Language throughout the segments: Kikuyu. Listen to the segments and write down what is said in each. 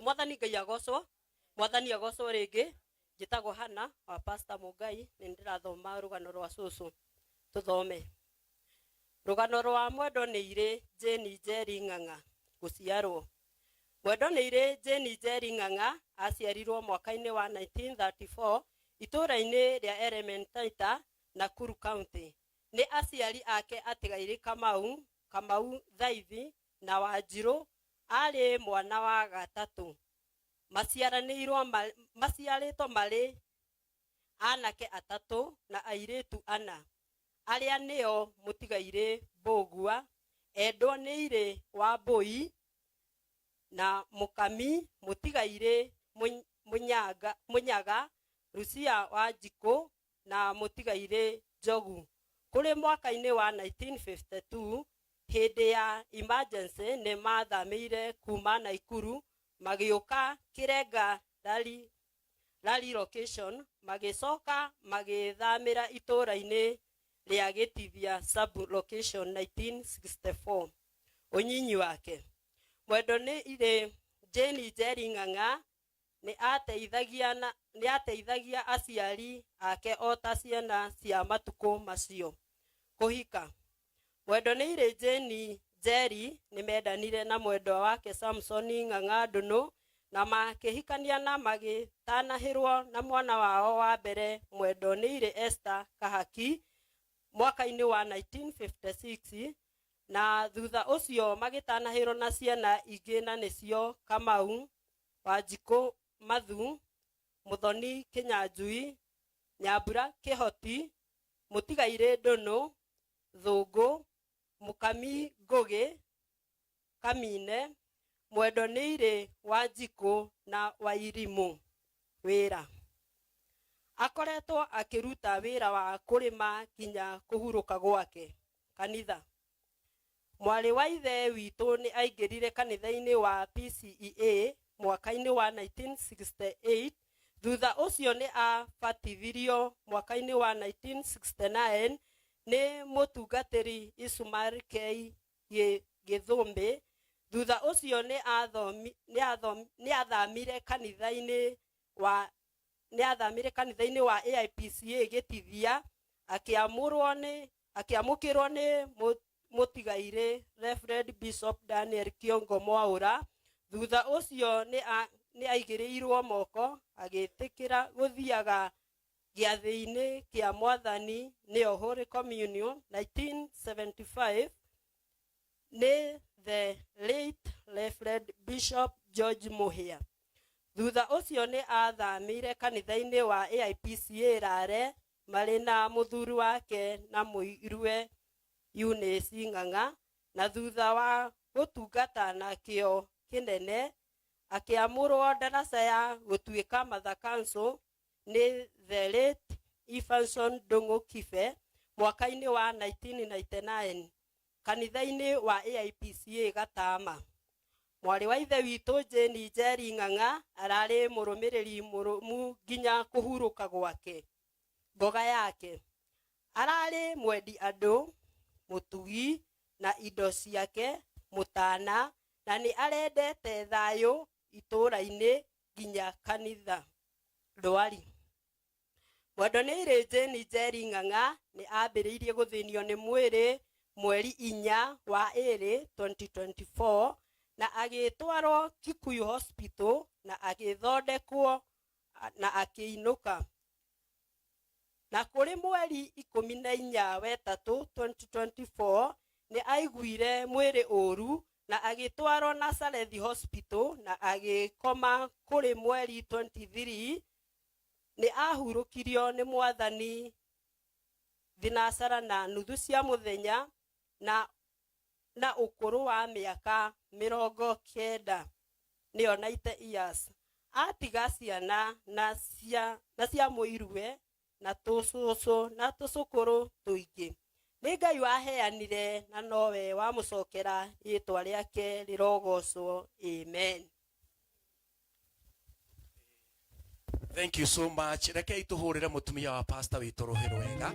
Mwathani Ngai agocwo, Mwathani agocwo rĩngĩ. Njĩtagwo Hana wa Pastor Mũngai, nĩ ndĩrathoma rũgano rwa cũcũ. Tũthome. Rũgano rwa Mwendwa nĩ irĩ Jane Njeri Ng'ang'a gũciarwo. Mwendwa nĩ irĩ Jane Njeri Ng'ang'a aciarirwo mwaka-inĩ wa 1934 itũũra-inĩ rĩa Elementaita, Nakuru County. Nĩ aciari ake atigairĩ Kamau, Kamau Thaithi na Wanjirũ aarĩ mwana wa gatatũ. Maciaranĩirwo maciarĩtwo marĩ anake atatũ na airĩtu ana, arĩa nĩo mũtigairĩ Mbũgua, Endwa Nĩirĩ Wambũi na Mũkami, mũtigairĩ Mũnyaga, Lucia Wanjikũ na mũtigairĩ Njogu. Kũrĩ mwaka-inĩ wa 1952, hĩndĩ ya emergency nĩ mathamĩire kuma Naikuru magĩũka Kĩrenga Rally, Rally Location magĩcoka magĩthamĩra itũũra-inĩ rĩa Gĩtithia Sub Location 1964. Ũnyinyi wake. Mwendo nĩ irĩ Jane Njeri Ng'ang'a nĩ aateithagia na nĩ aateithagia aciari ake o ta ciana cia matukũ macio. Kũhika. Mwendwa nĩ irĩ Jane Njeri nĩ mendanire na mwendwa wake Samson Ng'ang'a Ndũnũ na makĩhikania na magĩtanahĩrwo na mwana wao wa mbere Mwendwa nĩ irĩ Esther Kahaki mwaka-inĩ wa 1956 na thutha ũcio magĩtanahĩrwo na ciana ingĩ na nĩcio Kamau, Wanjikũ Mathu, Mũthoni Kĩnyanjui, Nyambura Kĩhoti, Mũtigairĩ Ndũnũ, Thũngũ, Mũkami Ngũgĩ, Kamine, Mwendwa Nĩirĩ Wanjikũ na Wairimũ. Wĩra. Akoretwo akĩruta wĩra wa kũrĩma nginya kũhurũka gwake. Kanitha. Mwarĩ wa ithe witũ nĩ aingĩrire kanitha-inĩ wa PCEA mwaka-inĩ wa 1968. Thutha ũcio nĩ abatithirio mwaka-inĩ wa 1969 nĩ mũtungatĩri Ismail K. Gĩthũmbĩ. Thutha ũcio nĩ athamire kanitha-inĩ wa nĩ athamire kanitha-inĩ wa AIPCA Gĩtithia akĩamũrwo nĩ akĩamũkĩrwo nĩ mũtigairĩ Reverend Bishop Daniel Kiongo Mwaũra. Thutha ũcio nĩ aigĩrĩirwo moko agĩtĩkĩra gũthiaga gĩathĩ-inĩ kĩa Mwathani nĩyo Holy Communion 1975 nĩ the late Reverend Bishop George Mũhĩa. Thutha ũcio nĩ athamĩire kanitha-inĩ wa AIPCA Rare marĩ na mũthuri wake na mũiruwe Eunice Ng'ang'a, na thutha wa gũtungata na kĩo kĩnene, akĩamũrwo ndaraca ya gũtuĩka Mother Council nĩ the late Evanson Ndung'u Kibe mwaka-inĩ wa 1999 kanitha-inĩ wa AIPCA Gatama. Mwarĩ wa ithe witũ Jane Njeri Ng'ang'a ararĩ mũrũmĩrĩri mũrũmu nginya kũhurũka gwake. Ngoga yake. Ararĩ mwendi andũ, mũtugi na indo ciake, mũtana na nĩ arendete thayũ itũũra-inĩ nginya kanitha. Ndwari. Mwendwa nĩ irĩ Jane Njeri Ng'ang'a nĩ ambĩrĩirie gũthĩnio nĩ mwĩrĩ mweri inya wa ĩrĩ 2024 na agĩtwarwo Kikuyu Hospital na agĩthondekwo na akĩinũka. Na kũrĩ mweri 14 wetatũ 2024 nĩ aiguire mwĩrĩ ũru na agĩtwarwo Nazareth Hospital na agĩkoma kũrĩ mweri 23 nĩ ahurũkirio nĩ mwathani thinacara na nuthu cia mũthenya na na ũkũrũ wa mĩaka 90 nĩyo 90 years. Atiga ciana na cia na cia mũiruwe na tũcũcũ na tũcũkũrũ tũingĩ. Nĩ Ngai waheanire na nowe wamũcokera rĩtwa rĩake rĩrogocwo. Amen. Thank you so much. Rekei tuhurire mutumia wa pastor witũ rũhĩ rwega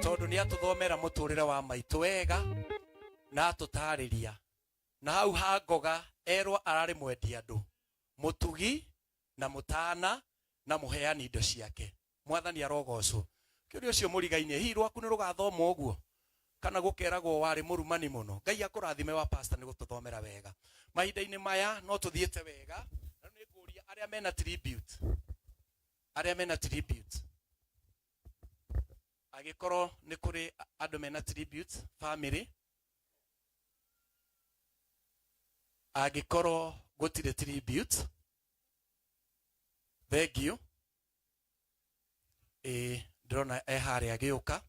tondũ nĩ atũthomera mũtũrĩre wa maitũ wega na atũtarĩria na hau ha ngoga erwo ararĩ mwendi andũ. Mutugi na mutana na muheani indo ciake. Mwathani arogocwo. Kĩũria ũcio mũrigaine, hihi rwaku nĩ rũgathoma ũguo kana gũkeragwo warĩ mũrumani mũno? Ngai akũrathime wa pastor nĩ gũtũthomera wega. Mahinda-inĩ maya no tũthiĩte wega, na nĩ ngũria arĩa mena tribute, arĩa mena tribute, angĩkorwo nĩ kũrĩ andũ mena tribute family, angĩkorwo gũtirĩ tribute, thank you. Ĩĩ, ndĩrona e harĩa agĩũka.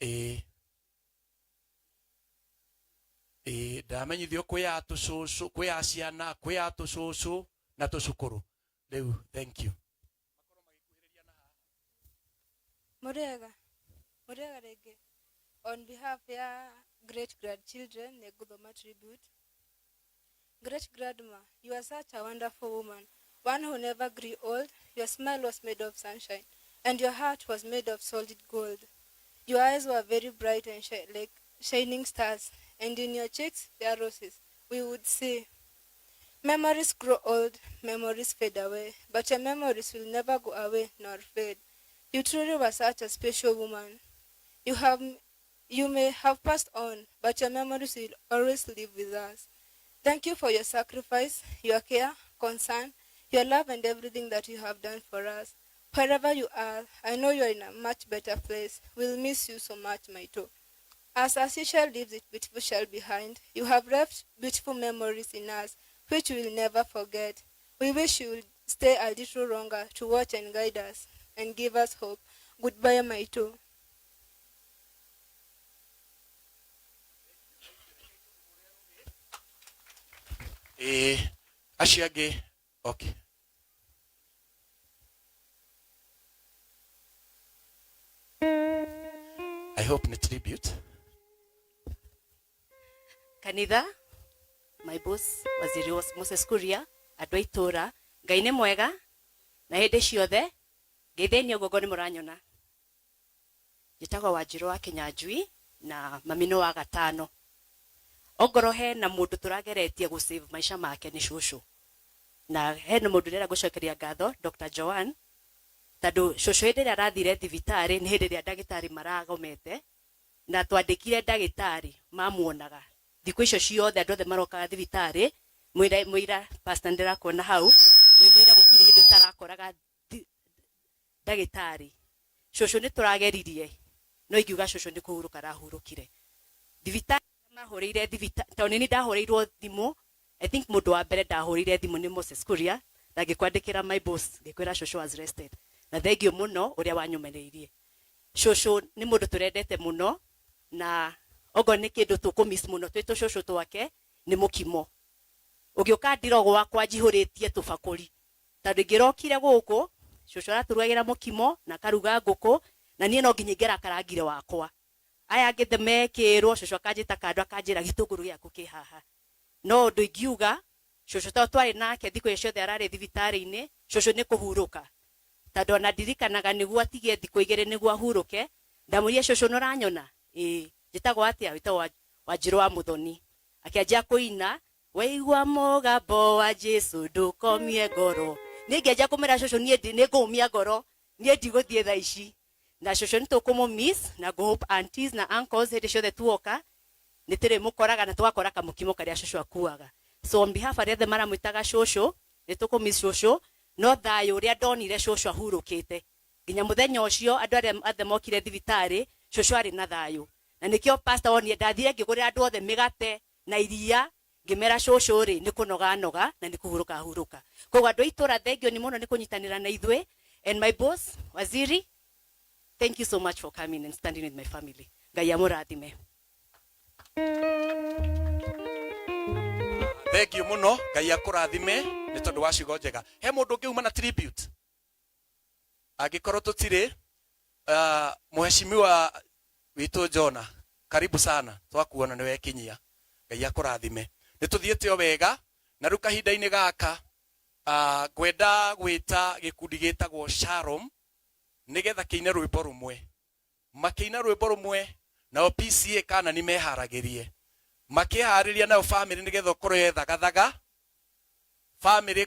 Ĩĩ, ĩĩ, ndamenyithio kwĩ ya tũcũcũ, kwĩ ya ciana, kwĩ ya tũcũcũ na tũcũkũrũ. Rĩu thank you. Mũrĩega, mũrĩega rĩngĩ. On behalf ya great grandchildren nĩ ngũthoma tribute. Great grandma, you are such a wonderful woman, one who never grew old. Your smile was made of sunshine, and your heart was made of solid gold. Your eyes were very bright and like shining stars, and in your cheeks there roses we would see. Memories grow old, memories fade away, but your memories will never go away nor fade. You truly were such a special woman. You may have passed on, but your memories will always live with us. Thank you for your sacrifice, your care, concern, your love, and everything that you have done for us. Wherever you are, I know you are in a much better place. We'll miss you so much, Maito. As a seashell leaves its beautiful shell behind, you have left beautiful memories in us, which we will never forget. We wish you would stay a little longer to watch and guide us and give us hope. Goodbye, Maito. Ĩĩ, acio angĩ, okay. I hope nĩ tribute. Kanitha, my boss, Waziri Moses Kuria, andũ a itũũra, Ngai nĩ mwega na hĩndĩ ciothe. Ngeithĩni ũguo ngo nĩ mũranyona. Njĩtagwo Wanjirũ wa Kĩnyanjui na mami nĩ wa gatano. Ongorwo hena mũndũ tũrageretie gũ save maica make nĩ cũcũ. Na hena mũndũ ndĩrenda gũcokeria ngatho, Dr. Joan, tondũ cũcũ hĩndĩ ĩrĩa arathire thibitarĩ nĩ hĩndĩ ĩrĩa ndagĩtarĩ maragomete, na twandĩkire ndagĩtarĩ mamuonaga thikũ icio ciothe andũ othe marokaga thibitarĩ. Mwĩra mwĩra pastor, ndĩrakuona hau wĩ mũira, gũtirĩ hĩndĩ ũtarakoraga ndagĩtarĩ. Cũcũ nĩ tũrageririe, no ingiuga cũcũ nĩ kũhurũka arahurũkire. Thibitarĩ mahũrĩire thibitarĩ, tondũ nĩ niĩ ndahũrĩirwo thimũ. I think mũndũ wa mbere ndahũrĩire thimũ nĩ Moses Kuria, na ngĩkwandĩkĩra, my boss, ngĩkwĩra cũcũ was rested, na thengiũ mũno ũrĩa wanyũmĩrĩirie. Cũcũ nĩ mũndũ tũrendete mũno, na okorwo nĩ kĩndũ tũkũmiss mũno twĩ tũcũcũ twake nĩ mũkimo. Ũgĩũka ndiro gwakwa njihũrĩtie tũbakũri, tondũ ingĩrokire gũkũ cũcũ aratũrugagĩra mũkimo na akaruga ngũkũ, na niĩ no nginya ingĩrakarangire wakwa. Aya angĩ the mekĩrwo, cũcũ akanjĩta kando, akanjĩra gĩtũngũrũ gĩaku kĩ haha. No ũndũ ingiuga cũcũ, tondũ twarĩ nake thikũ icio ciothe ararĩ thibitarĩ-inĩ, cũcũ nĩ kũhurũka, tondũ ona ndirikanaga nĩguo atigie thikũ 2 nĩguo ahurũke. Ndamũria, "Cũcũ, nĩ ũranyona?" "Ĩĩ." "Njĩtagwo atĩa?" "Wĩtagwo Wanjirũ wa Mũthoni." Akĩanjia kũina, "Waigua mũgambo wa Jesu ndũkomie ngoro." Niĩ ngĩanjia kũmwĩra, "Cũcũ, niĩ nĩ ngũmia ngoro, niĩ ndigũthiĩ thaa ici." Na cũcũ nĩ tũkũmũ miss, na ngũ hope aunties na uncles hĩndĩ ciothe tuoka nĩ tũrĩmũkoraga na tũgakora kamũkimo karĩa cũcũ akuaga. So on behalf arĩa othe maramwĩtaga cũcũ, nĩ tũkũmiss cũcũ, no thayũ ũrĩa ndonire cũcũ ahurũkĩte nginya mũthenya ũcio andũ arĩa othe mokire thibitarĩ, cũcũ arĩ na thayũ. Na nĩkĩo pastor wonire ndathire ngĩgũrĩra andũ othe mĩgate na iria, ngĩmera cũcũ rĩ nĩ kũnoga noga na nĩ kũhurũka ahurũka. Koguo andũ a itũra, thengio nĩ mũno nĩ kũnyitanĩra na ithuĩ. And my boss Waziri, thank you so much for coming and standing with my family. Ngai amũrathime. Thank you mũno, Ngai akũrathime nĩ tondũ wa ciugo njega. He mũndũ ũngĩ uma na tribute? Angĩkorwo tũtirĩ, mheshimiwa witũ Jona, karibu sana, twakuona nĩ wekinyia. Ngai akũrathime. Nĩ tũthiĩte o wega, na rĩu kahinda-inĩ gaka ngwenda gwĩta gĩkundi gĩtagwo Shalom nĩgetha kĩine rwĩmbo rũmwe. Makĩina rwĩmbo rũmwe, nao PCA kana nĩ meharagĩrie. Makiharĩria nayo family nĩgetha ũkorwo yethagathaga family.